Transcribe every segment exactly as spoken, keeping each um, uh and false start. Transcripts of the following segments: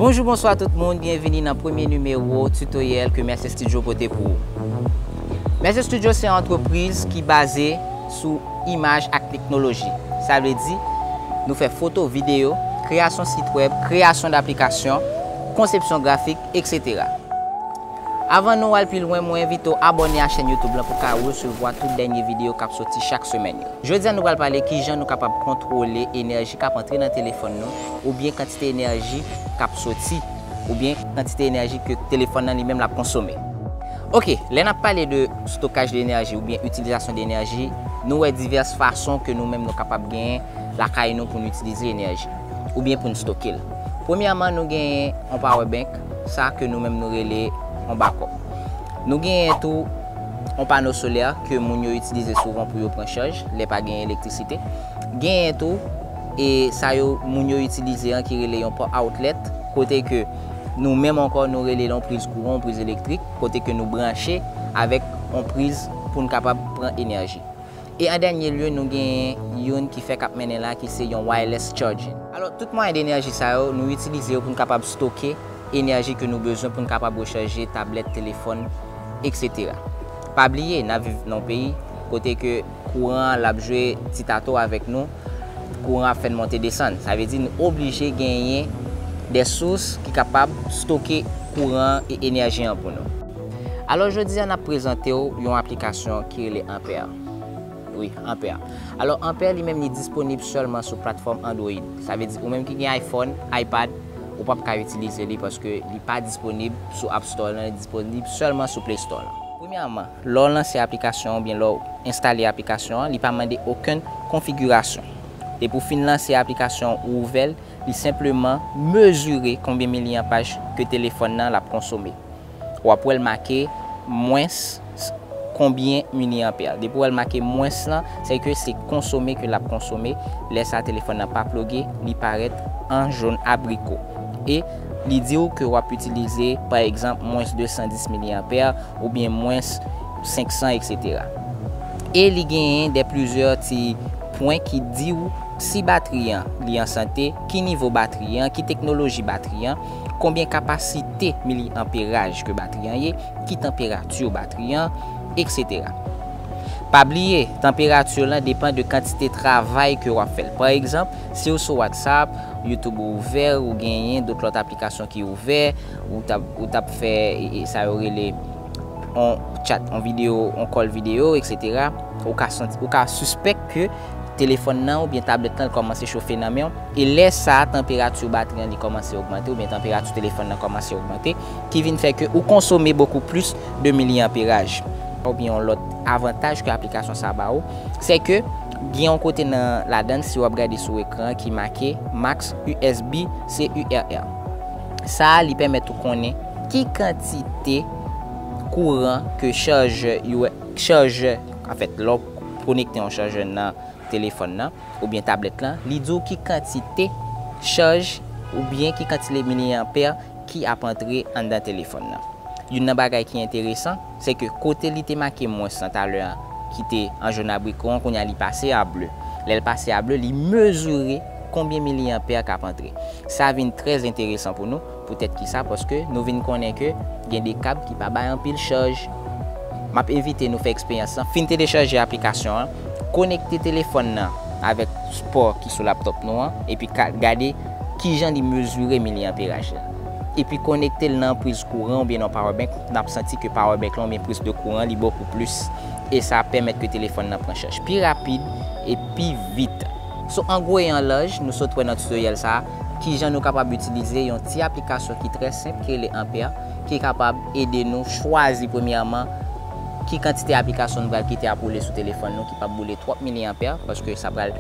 Bonjou, bonswa tout moun, byenvini nan premye nimewo titoryèl ke Mercy Studio pote pou ou. Mercy Studio se yon antrepriz ki baze sou imaj ak teknoloji. Sa vle di, nou fè foto, videyo, kreyasyon sit wèb, kreyasyon daplikasyon, konsepsyon grafik, etsetera. Avan nou al pi lwen, mwen envite w abòne a chèn YouTube lan pou w ka resevwa tout dènye videyo k ap soti chak semèn yo. Jodi a, nou pral pale kijan nou kapab kontwole enèji k ap antre nan telefòn nou, oubyen kantite enèji k ap soti, oubyen kantite enèji ke telefòn nan li menm l ap konsome. Oke, lè n ap pale de stokaj de enèji oubyen itilizasyon de enèji, nou wè divès fason ke nou menm nou kapab genyen lakay nou pou n itilize enèji, oubyen pou n stoke l. Premyèman, nou genyen yon power bank, sa ke nou menm nou rele yon bakòp. Nou genyen tou yon pano solè ke moun yo itilize souvan pou yo pran chaj lè pa gen elektrisite. Genyen tou e sa yo moun yo itilize an ki rele yon pò outlet, kote ke nou menm ankò nou rele l yon priz kouran, yon priz elektrik, kote ke nou branche avèk yon priz pou n kapab pran enèji. E an dènye lye, nou genyen youn ki fèk ap mennen la, ki se yon wireless charging. Alò, tout mwayen de enèji sa yo, nou itilize yo pou n kapab stoke enèji ke nou bezwen pou n kapab rechaje tablèt, telefòn, etsetera. Pa bliye, n ap viv nan yon peyi kote ke kouran an l ap jwe ti tato avèk nou, kouran ap fè n monte desann. Sa vle di nou oblije genyen de sous ki kapab stoke kouran e enèji an pou nou. Alò, jodi a, n ap prezante w yon aplikasyon ki rele Ampere. Wi, Ampere. Alò, Ampere li menm li disponib sèlman sou platfòm Android. Sa vle di ou menm ki gen iPhone, iPad, ou p ap ka itilize li paske li pa disponib sou App Store lan, li disponib sèlman sou Play Store lan. Premyèman, lè w lanse aplikasyon an oubyen lè w enstale aplikasyon an, li pa mande okenn konfigirasyon. Depi w fin lanse aplikasyon an ou ouvè l, li senpleman mezire konbyen milyanpaj ke telefòn nan l ap konsome. W ap wè l make mwens konbyen milyanpè. Depi w wè l make mwens lan, se ke se konsome ke l ap konsome. Lè sa telefòn nan pa ploge, li parèt an jòn abriko. E li di w ke w ap itilize, pa egzanp, mwens de san dis milyanpè oubyen mwens senk san, etsetera. E li genyen de plizyè ti pwen ki di w si batri an li an sante, ki nivo batri an, ki teknoloji batri an, konbyen kapasite milianperaj ke batri an ye, ki tanperati batri an, etsetera. Pa bliye, tanperati lan depann de kantite travay ke w ap fè l. Pa egzanp, si w sou WhatsApp, YouTube ouvè, ou genyen dòt lòt aplikasyon ki ouvè, ou t ap, ou t ap fè e, e, sa yo rele yon chat, yon videyo, yon call videyo, etsetera, ou ka santi, ou ka sispèk ke telefòn nan oubyen tablèt lan kòmanse chofe nan men w. E lè sa a, tanperati batri an li kòmanse ogmante, oubyen tanperati telefòn nan kòmanse ogmante, ki vin fè ke ou konsome bokou plis de milianperaj. Oubyen yon lòt avantaj ke aplikasyon sa a ba ou, se ke gen yon kote nan ladan l, si w ap gade sou ekran an, ki make Max U S B C U R R. Sa a, li pèmèt ou konnen ki kantite kouran ke chajè, chajè, anfèt, lè w konekte yon chajè nan telefòn nan oubyen tablèt lan, li di w ki kantite chaj oubyen ki kantite milianpè ki ap antre anndan telefòn nan. Youn nan bagay ki enteresan, se ke kote li te make mwens lan talè a, ki te an jòn abriko an, kounye a li pase a ble. Lè l pase a ble, li mezire konbyen milianpè k ap antre. Sa vin trè enteresan pou nou. Poutèt ki sa? Paske nou vin konnen ke gen de kab ki pa bay anpil chaj. M ap envite nou fè eksperyans lan. Fin telechaje aplikasyon an, konekte telefòn nan avèk pò ki sou laptòp nou an, epi ka, gade kijan li mezire milianperaj la. Epi konekte l nan priz kouran oubyen nan power bank, n ap santi ke power bank lan oubyen priz de kouran li bokou plis. E sa ap pèmèt ke telefòn nan pran chaj pi rapid e pi vit. So, an gwo e an laj, nou sot wè nan tutorial sa a, kijan nou kapab itilize yon ti aplikasyon ki trè senp, ki rele Ampere, ki kapab ede nou chwazi, premyèman, ki kantite aplikasyon nou pral kite ap woule sou telefòn nou, ki p ap boule twòp milianpè, paske sa pral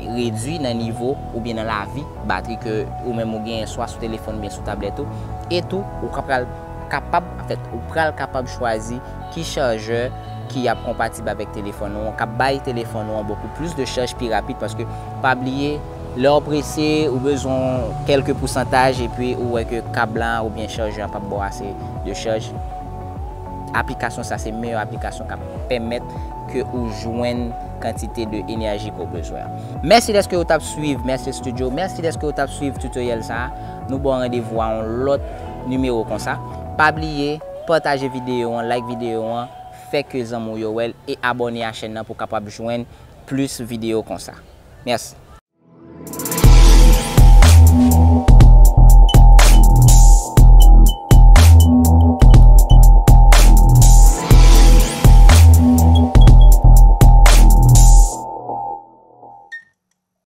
redwi nan nivo oubyen nan lavi batri ke ou menm ou genyen, swa sou telefòn oubyen sou tablèt ou. E tou, ou ka pral kapab, anfèt, ou pral kapab chwazi ki chajè ki ap konpatib avèk telefòn ou an, k ap bay telefòn ou an bokou plis de chaj pi rapid, paske pa bliye, lè w prese, ou bezwen kèlke pousantaj, epi ou wè ke kab la oubyen chajè an p ap ba w ase de chaj, aplikasyon sa se meyè aplikasyon k ap pèmèt ke ou jwenn kantite de enèji ke w bezwen an. Mèsi dèske w t ap swiv Mercy Studio, mèsi dèske w t ap swiv tutorial sa a. Nou ba w randevou a yon lòt nimewo konsa. Pa bliye pataje videyo an, like videyo an, fè ke zanmi w yo wè l e abòne a chèn nan pou w kapab jwenn plis videyo konsa. Mèsi.